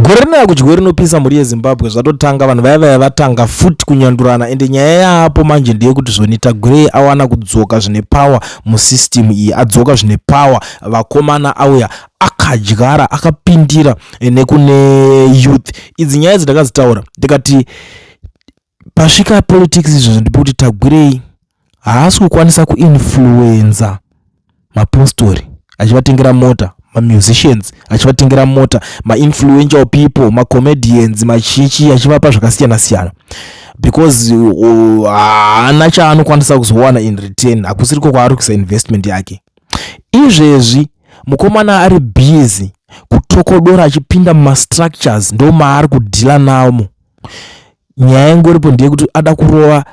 Gore rinaya kudyiwe rinopisa mhuri yeZimbabwe. Zvatotanga, vanhu vaya vaya vatanga futi kunyandurana, ende nyaya yaapo manje ndeyekuti zvoni Tagwirei awana kudzoka zvine power musystem iyi. Adzoka zvine power, vakomana. Auya akadyara, akapindira nekune youth. Idzi nyaya dzandakadzitaura, ndikati pasvika politics izvozvo ndepekuti Tagwirei haasi kukwanisa kuinfluenza mapostori achivatengera mota, mamusicians achivatengera mota, mainfluential people, macomedians, machichi, achivapa zvakasiyana siyana, because haana chaanokwanisa kuzowana in return. Hakusiriko kwaari kuisa investment yake. Izvezvi mukomana ari busy kutokodora achipinda mumastructures, ndo maari kudhila namo. Nyaya ingoripo ndeyekuti ada kurova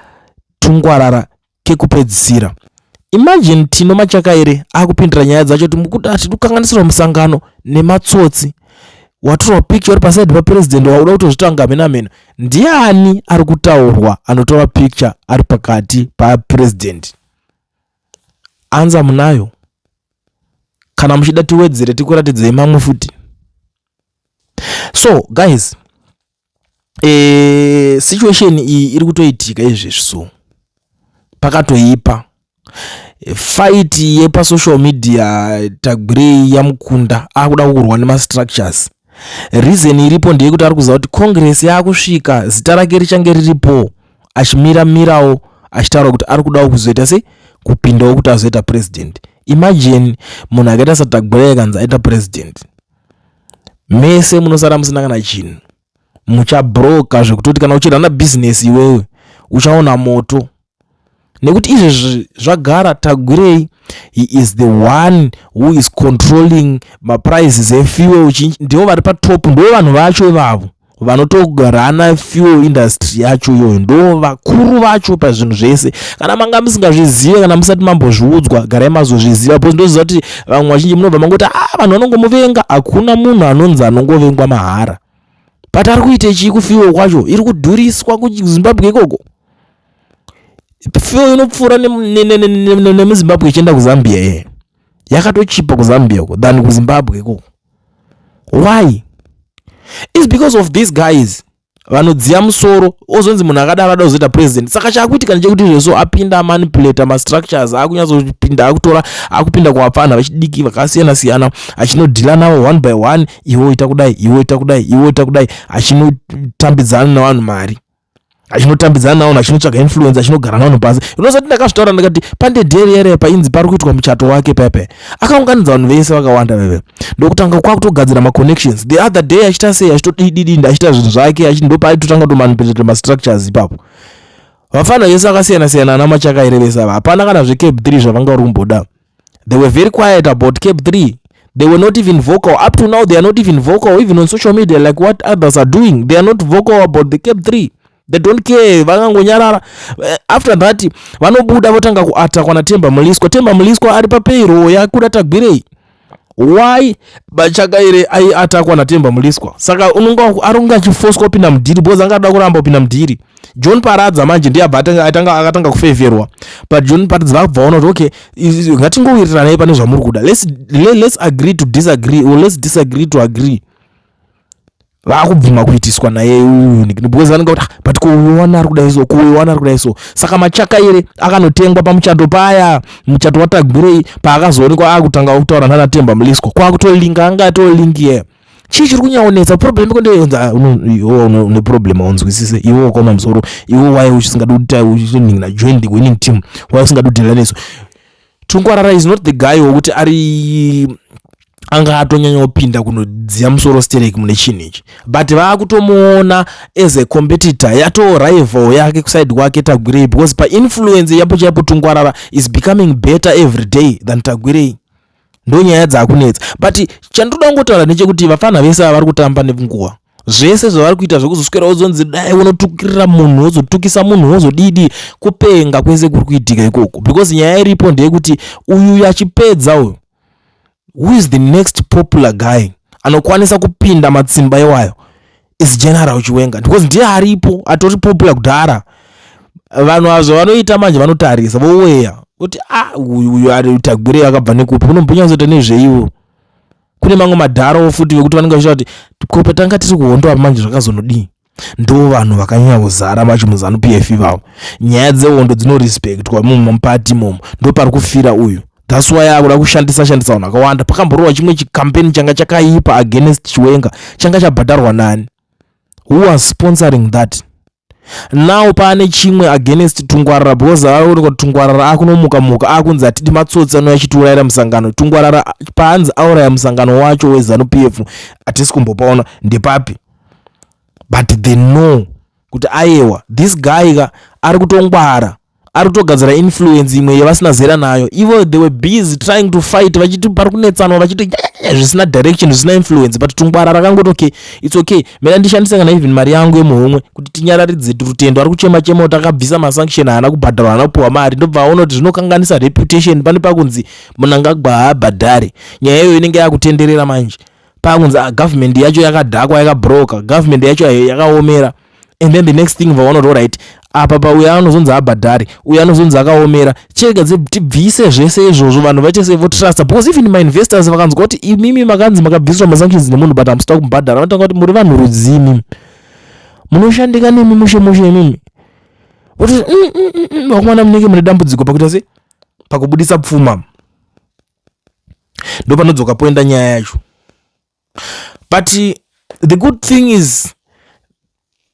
tungwarara kekupedzisira. Imagine Tino Machakaire akupindira nyaya dzacho kuti mukuda tiri kukanganisirwa musangano nematsotsi. Watorwa picture uri paside papresident, wauda kutozvitanga mhena mhena. Ndiani ari kutaurwa anotora picture ari pakati papresident? Anza munayo. Kana muchida tiwedzere, tikuratidzei mamwe futi. So guys, situation iyi iri kutoitika izvezvi, so pakatoipa. Fight yepasocial media, Tagwirei yamukunda, akuda kurwa nemastructures. Reason iripo ndeyekuti ari kuziva kuti Congress yaakusvika, zita rake richange riripo, achimira mirawo achitaura kuti ari kudawo kuzoita sei, kupindawo kuti azoita president. Imagine munhu akaita saTagwirei akanzi aita president, mese munosara musina kana chinhu, muchabroka zvekutoti kana uchirana bhizinesi iwewe uchaona moto, nekuti izvezvi zvagara Tagwirei, he is the one who is controlling maprices efuel. Ndivo vari patop, ndo vanhu vacho ivavo vanotorana fuel industry yacho iyoyo, ndo vakuru vacho pazvinhu zvese. Kana manga musingazvizive, kana musati mambozviudzwa, garai mazozviziva, because ndoziva kuti vamwe vazhinji munobva mangoti, "A ah, vanhu vanongomuvenga." Hakuna munhu anonzi anongovengwa mahara. But ari kuite chii kufuel kwacho iri kudhuriswa kuZimbabwe ikoko? Fuel inopfuura nemuZimbabwe ichienda kuZambia. Ye yakatochipa kuZambia uko than kuZimbabwe ikoko. Why? Is because of these guys vanodziya musoro. Ozonzi munhu akadaro ada kuzoita president. Saka chaakuitika ndechekuti zveso apinda, amanipulata mastructures, akunyatsoPinda, akutora, akupinda kuvapfanha vechidiki vakasiyana siyana, achinodhila navo one by one. Iwe ita kudai, iwe ita kudai, iwe ita kudai, achinotambidzana nevanhu mari, achinotambidzana navanhu, achinotsvaga influence, achinogara navanhu pasi. Unosati ndakazvitaura, ndikati pandedheri yere painzi pari kuitwa muchato wake pepe, akaunganidza vanhu vese vakawanda pepe, ndokutanga kwakutogadzira maconnections. The other day achiita sei, achitodididindi, achiita zvinhu zvake, ndopaitotanga kutomanipulata mastructures ipapo. Vafana vese vakasiyana siyana ana Machakaire vese ava, hapana kana zveCAB 3 zvavanga vari kumboda. They were very quiet about CAB 3. They were not even vocal. Up to now they are not even vocal, even on social media, like what others are doing. They are not vocal about the CAB 3. They don't care, vakangonyarara. After that vanobuda votanga kuatakwa naTemba Mliswa. Temba Mliswa ari papayroll yaKuda Tagwirei. Why Machakaire aiatakwa naTemba Mliswa? Saka unonga ari kunge achifoswa kupinda mudhiri, because angada kuramba kupinda mudhiri. John Paradza manje ndiye abva akatanga kufevherwa. But John Paradza vakubva vaona kuti okay, ngatingowiriranai pane zvamuri kuda. Let's agree to disagree or let's disagree to agree. Vaakubvuma kuitiswa naye uyu, because vanenge kuti, "Ah, but kuuwana ari kudai so, kuuwana ari kudai so." Saka Machakaire akanotengwa pamuchato paya, muchato waTagwirei, paakazoonekwa akutanga kutaura nana Temba Mliswa, kwakutolinga, anga atolingiye. Chii chiri kunyaonetsa? Problem iko ndeyonza une problem, aunzwisise iwe, wakaoma musoro iwe. Why usingadi kuti na join the winning team? Why usingadi kudhila nesu? Tungwarara is not the guy wokuti ari anga atonyanya kupinda kunodziya musoro sterek mune chinhu ichi, but vaakutomuona as a competitor, yato rival yake kuside kwake Tagwirei, because painfluence yapo chaipo Tungwarara is becoming better every day than Tagwirei. Ndo nyaya dzaakunetsa. But chandoda kungotaura ndechekuti vafana vese ava vari kutamba nenguva. Zvese zvavari kuita zvekuzoswera wozonzi dai unotukirira munhu, wozotukisa munhu, wozodidi, kupenga kwese kuri kuitika ikoko, because nyaya iripo ndeyekuti uyu achipedza uyu, who is the next popular guy anokwanisa kupinda matsimba iwayo? Is General Chiwenga, because ndiye aripo atori popular kudhara. Vanhu azvo vanoita manje, vanotarisa, voweya kuti, "A ah, uyu ari Tagwirei akabva nekupi? Unombonyatsoita nezveiwo?" Kune mamwe madharawo futi vekuti vanenge vachita kuti ko patanga tiri kuhondo apa manje zvakazonodii. Ndo vanhu vakanyanya kuzara macho muZanu PF ivavo. Nyaya dzehondo dzinorespectwa mumapati imomo, ndo pari kufira uyu. That's why akuda kushandisa shandisa vanhu vakawanda. Pakamborohwa chimwe chikampeni changa chakaipa against Chiwenga, changa chabhadharwa nani? Who was sponsoring that? Now paane chimwe against Tungwarara, because aonekwa kuti Tungwarara akunomuka muka, akunzi hatidi matsotsi anouya achitiurayira musangano. Tungwarara paanzi auraya musangano wacho weZanu PF, hatisi kumbopaona ndepapi, but they know kuti ayewa, this guy ka ari kutongwara, ari kutogadzira influence imwe yavasina zera nayo ivo. They were busy trying to fight, vachiti pari kunetsanwa, vachiti zvisina direction, zvisina influence, but Tungwara rakangoti, "Okay, it's okay, mena ndishandise kana even mari yangu yemuhomwe kuti tinyararidze Rutendo ari kuchema chema kuti akabvisa masanction, haana kubhadharwa, haana kupiwa mari." Ndobva aona kuti zvinokanganisa reputation. Pane pakunzi Mnangagwa haabhadhari, nyaya iyoyo inenge yakutenderera manje. Pakunzi, ah, government yacho yakadhakwa, yakabroka, government yacho yakaomera. And then the next thing vaona kuti alright, apa pauyo anozonzi abhadhari, uyo anozonzi akaomera, chega tibvise zvese izvozvo, vanhu vaite sevotrusta, because even mainvestors vakanzwa kuti imimi makanzi makabviswa masanctions nemunhu, but hamusida kumubhadhara, vanotanga kuti muri vanhu rudzii imimi, munoshandika nemi mushe mushe imimi, kuti vakomana munenge mune dambudziko pakuita sei, pakubudisa pfuma. Ndo panodzoka poenda nyaya yacho. But the good thing is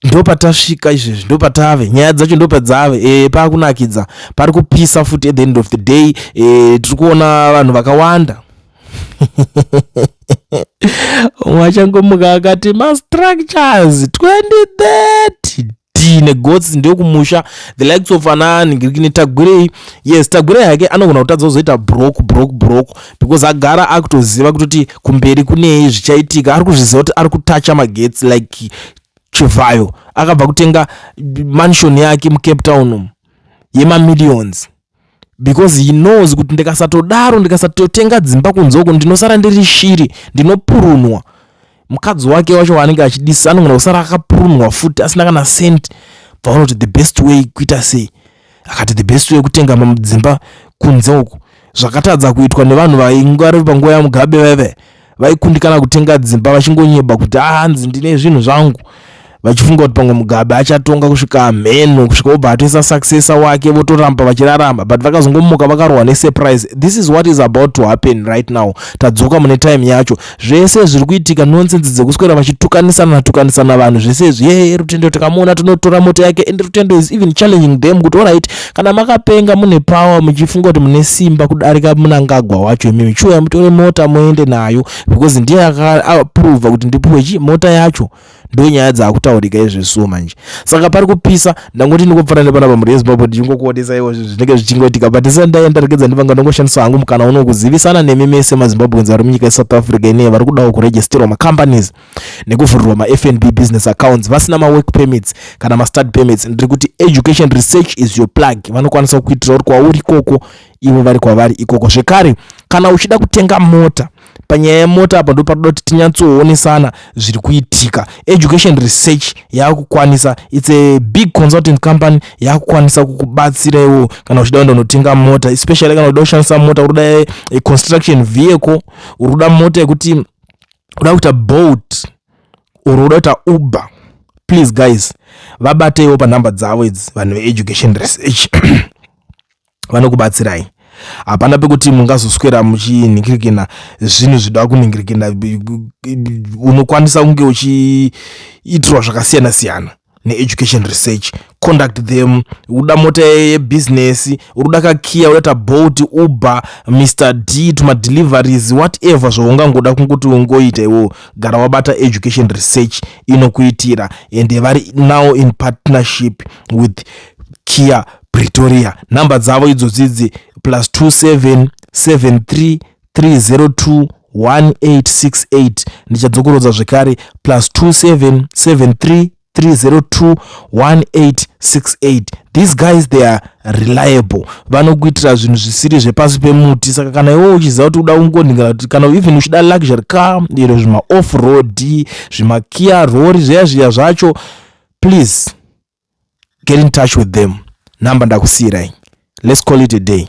ndo patasvika izvezvi, ndo patave nyaya dzacho, ndo padzave paakunakidza, pari kupisa futi. At the end of the day tiri kuona vanhu vakawanda. Umwe achangomuka akati mastructures 2030 d negotsi ndekumusha, the likes of ana ningirikini Tagwirei. Yes, Tagwirei hake anogona kutadza kuzoita broke broke broke, because agara akutoziva kutoti kumberi kunei zvichaitika. Ari kuzviziva kuti ari kutacha magetsi. Like Chivhayo akabva kutenga mansion yake muCape Town umu yemamillions, because he knows kuti ndikasatodaro, ndikasatotenga dzimba kunze uku, ndinosara ndiri shiri, ndinopurunwa. Mukadzi wake wacho waanenge achidisa anogona kusara akapurunwa futi asina kana cent. Bvaona kuti the best way kuita sei, akati the best way kutenga dzimba kunze uku. Zvakatadza kuitwa nevanhu vainge vari panguva yaMugabe, vaive vaikundikana kutenga dzimba, vachingonyeba kuti hanzi ndine zvinhu zvangu, vachifunga kuti pamwe Mugabe achatonga kusvika mheno, kusvika obva atoisa successor wake, votoramba vachirarama. But vakazongomuka vakarohwa nesurprise. This is what is about to happen right now. Tadzoka mune time yacho. Zvese zviri kuitika, nonsense dzekuswera vachitukanisana natukanisana vanhu, zvese izvi, ye Rutendo tikamuona tinotora mota yake. And Rutendo is even challenging them kuti alright, kana makapenga, mune power, muchifunga kuti mune simba kudarika Mnangagwa wacho, imimi chiuya mutore mota muende nayo, because ndiye akaaprova kuti ndipuwe chi mota yacho. Ndo nyaya dzaakutaurika izvezvo manje. Saka pari kupisa. Ndangoti ndingopfuura nepanapa, mhuri yeZimbabwe, ndichingokuonesa iwo zvinenge zvichingoitika. But isati ndaenda, regedza ndivanga ndongoshandisa hangu mukana uno kuzivisana nemi mese maZimbabweans vari munyika yeSouth Africa ineye, vari kudawo kuregisterwa macompanies nekuvhurirwa maFNB business accounts, vasina mawork permits kana mastudy permits. Ndiri kuti Education Research is your plug. Vanokwanisa kukuitira uri kwauri ikoko, ivo vari kwavari ikoko. Zvekare, kana uchida kutenga mota, panyaya yemota apa ndo panoda kuti tinyatsoonesana zviri kuitika. Education Research yaakukwanisa, it's a big consulting company, yaakukwanisa kukubatsira iwo kana uchida kuenda unotenga mota, especially kana uchida kushandisa mota, uri kuda construction vehicle, uri kuda mota yekuti uda kuita Bolt, uri kuda kuita Uber. Please guys, vabateiwo panhamba dzavo idzi. Vanhu veEducation Research vanokubatsirai. Hapana pekuti mungazoswera muchinhingirikina zvinhu zvida kunhingirikina. Unokwanisa kunge uchiitirwa zvakasiyana siyana neEducation Research. Contact them. Uda mota yebusiness, uri kuda kaKia, uda kuita Bolt, Uber, Mr D, tumadeliveries, whatever zvaungangoda kungoti ungoita iwo, gara wabata Education Research, inokuitira. And vari now in partnership with Kia Pretoria. Nhamba dzavo idzodzidzi: +27 73 302 1868. Ndichadzokorodza zvekare: +27 73 302 1868. These guys, they are reliable. Vanokuitira zvinhu zvisiri zvepasi pemuti. Saka kana iwe uchiziva kuti uda kungonhingira kuti kana even uchida luxury car, iro zvima off road, zvimaKia rori zviya zviya zvacho, please get in touch with them. Nhamba ndakusiyirai. Let's call it a day.